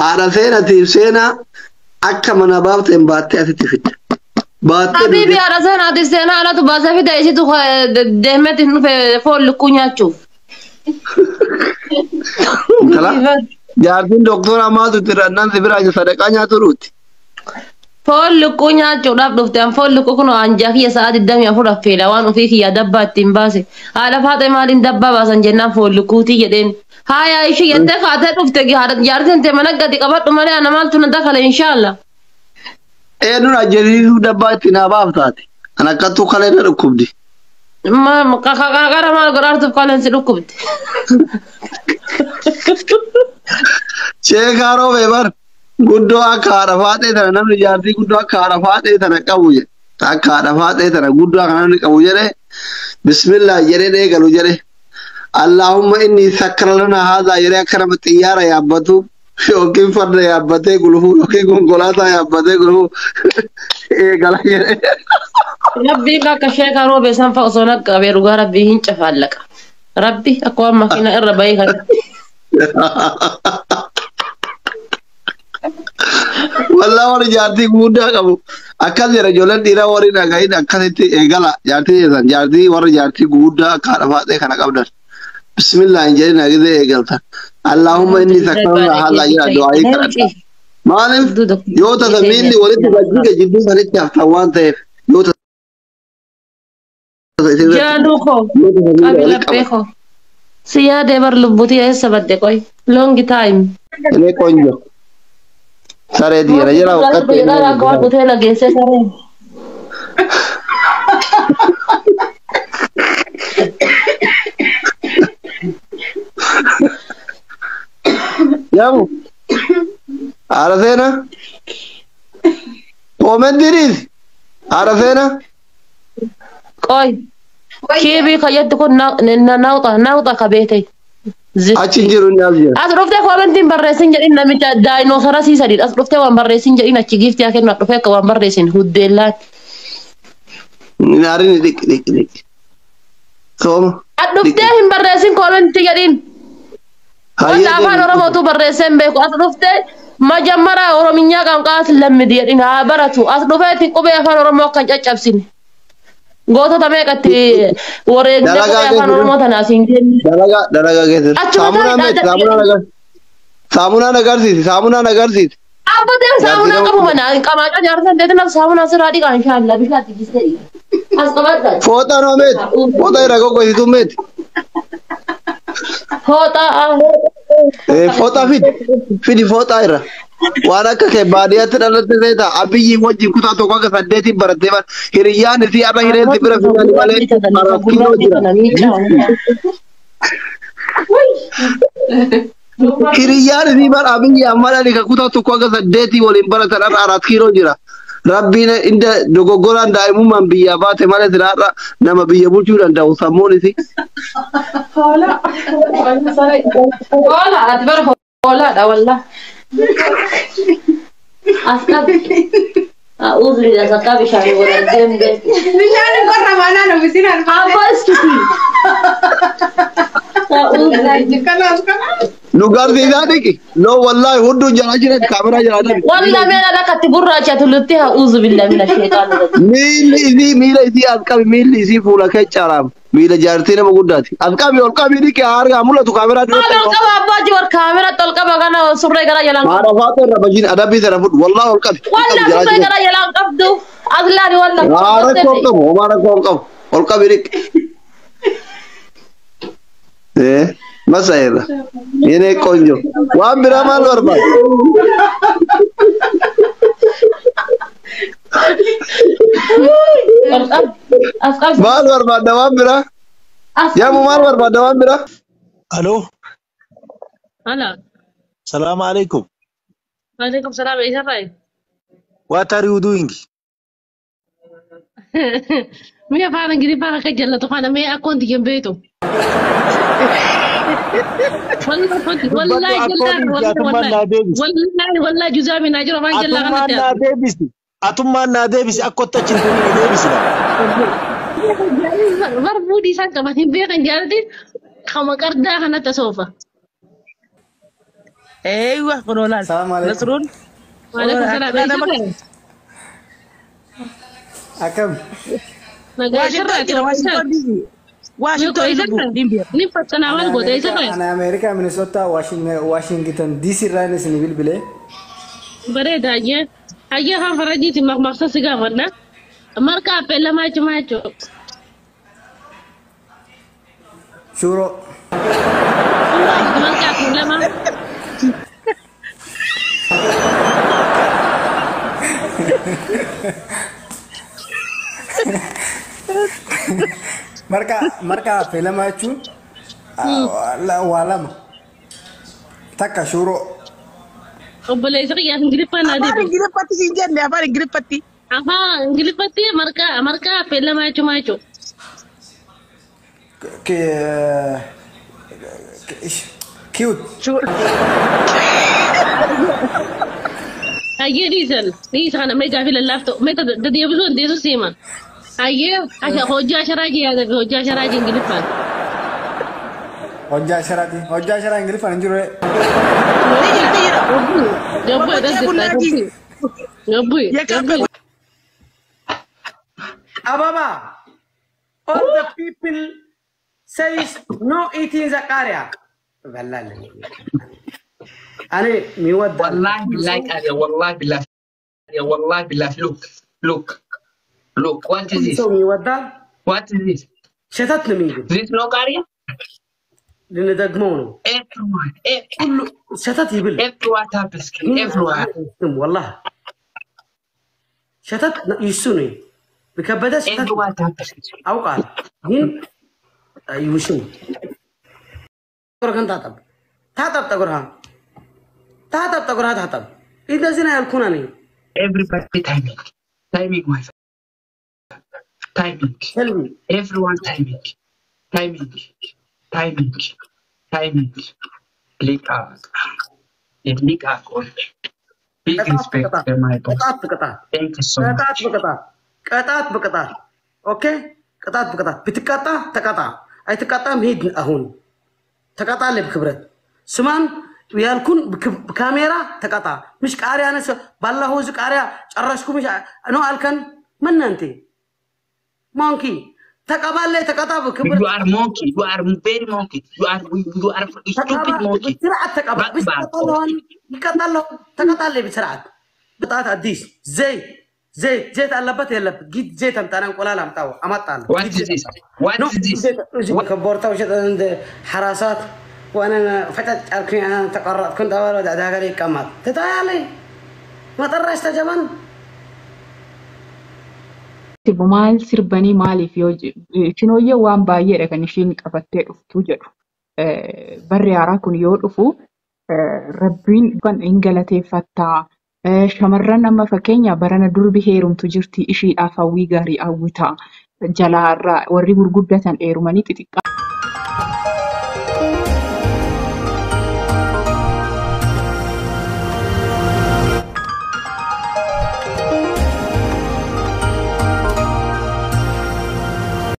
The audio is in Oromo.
Haadha seenatiif seenaa akka mana baafteen baattee asitti fidda. Baattee Habibi haadha seenaatiif seenaa anatu baasee fida isitu deemeeti dhufe foon lukkuu nyaachuuf. Intala jaartiin doktora maatu itti rannaan si biraa sadaqaa nyaatu ruuti. Foon lukkuu nyaachuudhaaf dhufte an foon lukkuu kun anjaa kiyya sa'a 24 affeela waan ofii kiyya dabbaa ittiin baase. Haadha faaxee maaliin dabbaa baasan jennaan foon lukkuutii jedheen. Haaya ishii jettee kaatee dhufte jaartiin tee mana gadi qabadhu malee ana maaltu na dakale inshaalla. Eenyuun ajjeesiisuu dabbaa ittiin haa baaftaati. An akkattuu kalee na dhukkubdi. Qara maal godhaartuuf kaleen si dhukkubdi. Sheekaa roobee bar guddoo akka haadha faaxee tana namni jaartii guddoo akka haadha faaxee tana qabu jedhe. Akka haadha faaxee tana guddoo akka namni qabu jedhe. Bismillah jedhee eegalu jedhe. Allahumma inni sakkara lana haadhaa jedhee akka nama xiyyaara yaabbatu yookiin farda yaabbatee gulufuu yookiin konkolaataa yaabbatee gulufuu eegala jedhe. Rabbiin akka sheekaa roobee san fa'a osoo naqqabee dhugaa rabbii hin cafaallaqa. Rabbi akka waan makiina irra bahee kana. Wallah warri jaartii guddaa qabu akkas jedha ijoolleen dhiiraa warri dhagahin akkasitti eegala jaartii jedhan jaartii warri jaartii guddaa akka haadha faaxee kana qabdan. Bismillah hin jedhin hagidee eegaltan. Allahumma inni sakkarra haala jedha du'aayii kadhadha. Maaliif yoo tasa miilli walitti gajjige jidduu sanitti haftan waan ta'eef yoo tasa isin irratti Jaaluu koo yoo tasa miilli qabi walitti laphee qaban. koo. Si yaadee bar lubbutii eessa badde qoy. Long time. Inni qonjo saree diina jala huqqatte inni Akka waan hoteela geessee sareen. Yaamu haadha seenaa koomentii dhiisi haadha seenaa. Qoy. Kiibii kayyatti kun nawxa nawxa kabeete. Achi hin jiru inni as jira. As dhuftee koomentiin barreessin jedhin namicha daayinoosarasii sadiidha. As dhuftee waan barreessin jedhin achi giiftii haa kennu as dhufee akka waan barreessin huddeellaan. Naarin dhiqi dhiqi dhiqi. Sooma. As dhuftee hin barreessin koomentii jedhin. Wanta afaan Oromootu barreessee hin beeku. As dhuftee majammara Orominyaa qanqaas lammidi jedhin haa baratu. As dhufeetti qubee afaan Oromoo akka hin caccabsine. Gootota meeqatti wareegdee Dalagaa qubee afaan keessa Oromoo tanaas hin kenne. Dalagaa dalagaa keessa. Achuma Saamunaa taa'e meeti dhaadadhe. saamunaa agarsiisi. Saamunaa agarsiisi saamunaa agarsiisi. Abbateen saamunaa Jaartii qabu mana qamaacaa jaarsan deetina saamunaa sirraa dhiqaa inshaalla bishaan tigisee. As qabadha. Fooxaa noo meeti fooxaa irra goggositu meeti. Fooxaa. Fooxaa fidi fidi fooxaa irra. Waan akka kee baadiyyaatti dhalatte seeta abiyyi wajjin kutaa tokko akka saddeetiin barattee bara hiriyyaan isii har'a hireen si bira fidani malee araaf kiiloo jira. Hiriyyaan isii bara abiyyi amma dhali ka kutaa tokko akka saddeetii waliin baratan har'a araaf kiiloo jira. Rabbiin inda dogoggoraan daa'imummaan biyyaa baate malee sila har'a nama biyya bulchuu danda'u sammuun isii. Hoolaa. Hoolaa ati bara hoolaadha wallah. As qabi. A'uudhu billah sakkaa bishaan godhan deemte. Bishaan hin qorra maanaan ofiisiin alfaate. Abbaa iskiti. A'uudhu billah. Kanaaf kanaaf. Nu garsiisaa dhiqi. Loo wallaahi hunduu jala jiran kaameraa jala dhabi. Wallah meela lakkatti gurraacha tullutti a'uudhu billah mina sheexaana. Miilli isii miila isii as qabi miilli isii fuula kee caraam. Miila jaartii nama guddaati. As qabi ol qabi dhiqi haa mul'atu kaameraa Maal duratti. ol qaba abbaa jiwar kaamera ol qaba kana surree gara jalaan qabdu. Haadha faata irra bajiin adabbii sana fudhu. Wallaahi ol qabi. Ol Wallah qabi jalaa surree jiran. gara jalaan qabdu. Azlaani wallah. Haa rakkoo hin qabu. Homaa rakkoo hin qabu. Ol qabi dhiqi. Masa irra. Yene qonjo. Waan biraa maal barbaada? Ol qabi. As qabi. Maal barbaadda waan biraa? As Yaamu maal barbaadda waan biraa? Alo, Hala. salam alaikum. Waalaikum salaam. Eessarraa? What are you doing? Mi'a afaan Ingiliffaa akka jallatu kana mee akkoonti hin beektu. Dubbadhu Wallahi akkoon jallaan atummaan naa deebisi. wallahi wallahi juzaami naa jiru afaan jallaa Atummaan kanatti. naa deebisi. Atummaan naa deebisi akkotti achi hin turin deebisi. Bar fuudhii isaan qaban hin beekan jaalati kama qardaa kanatti asoofa. Eeywa kunoo laal. Salaam alaikum. Nasruun. Waalaikum salaam. Akkam? Nagaa Washington jira Washington DC. Washington Dimbiya. Ni fattanaa maal goota isa ta'e? Ana Ameerikaa Minnesota Washington DC irraa inni isin bilbilee. Bareeda ayyee. Ayyee afaan faranjiitiin maqmaqsa si gaafadha. Marqa affeelamaa cimaa jechuudha. Shuuroo. Marqa affeelamaa. Marqa affeelamaa jechuun waa lama. Takka shuuroo. Obboleessa qiyyaas Ingiliffaan naa Afaan deebi. Ingiliffatti siin jenne afaan Ingiliffatti. Afaan Ingiliffatti marqa affeelamaa cimaa jechuudha. Cute. Ayyee dhiisan dhiisa kana mee gaafii lallaaftu mee deebisuu hin deessu siiman. Ayyee hojii asharaa jee yaadame hojii asharaa jee Ingiliffaan. Hojjaa asharaati. Hojjaa asharaa Ingiliffaan hin jiru. Gabbu edda jirta gabbu. Gabbu. Ababa, all the people says no eating the ቃሪያ. በላለን እኔ የሚወድ والله بالله قارية والله بالله والله بالله look look look what is this ሰው የሚወዳል what is this ሸተት ነው የሚይዘው። this no ቃሪያ ልንደግመው ነው። everyone ሁሉ ሸተት ይብል everyone tap screen everyone ወላሂ ሸተት ይሱ ነው በከበደ ሸተት everyone tap screen አውቃለሁ፣ ግን ይውሽም ጠጉርህን ታጠብ ታጠብ፣ ጠጉርህን ታጠብ፣ ጠጉርህን ታጠብ። እንደዚህ ነው ያልኩህ እኔ። everybody timing timing my friend timing everyone timing timing timing timing ሊቃቅ ሊቃቆች big respect my boss ቅጣት በቅጣት thank you so much ቅጣት በቅጣት ቅጣት በቅጣት okay፣ ቅጣት በቅጣት ብትቀጣ ተቀጣ፣ አይትቀጣም ሂድ። አሁን ተቀጣለህ በክብረት ስማን ያልኩን በካሜራ ተቀጣ። ምሽ ቃሪያ ነስ ባላሁ እዚ ቃሪያ ጨረስኩ ምሽ ነው አልከን። ምን አንተ monkey ተቀባለ ተቀጣ በክብረት you are monkey you are very monkey you are stupid monkey በስርዓት ተቀባ። ይቀጣለሁ ተቀጣለህ በስርዓት ቅጣት። አዲስ ዘይት ዘይት ዘይት አለበት የለበት? ጊት ዘይት አምጣና እንቁላል አምጣው አመጣለሁ። what is this what is this ከቦርታው ሸጠ እንደ ሐራሳት وانا ፈጨጭ አልኩኝ። ተቆረጥኩን ተባለ ወደ ሀገር ይቀማል ትታያለህ መጠራሽ ተጀመን Sirbu maal sirbanii maaliif yoo shinooyyee waan baay'eedha kan ishiin qabattee dhuftu jedhu. Barri haaraa kun yoo dhufu rabbiin kan hin galateeffattaa. Shamarran amma fakkeenya barana durbi heerumtu jirti ishiidhaaf hawwii gaarii hawwita. Jalaarraa warri gurguddatan heerumanii xixiqqaa.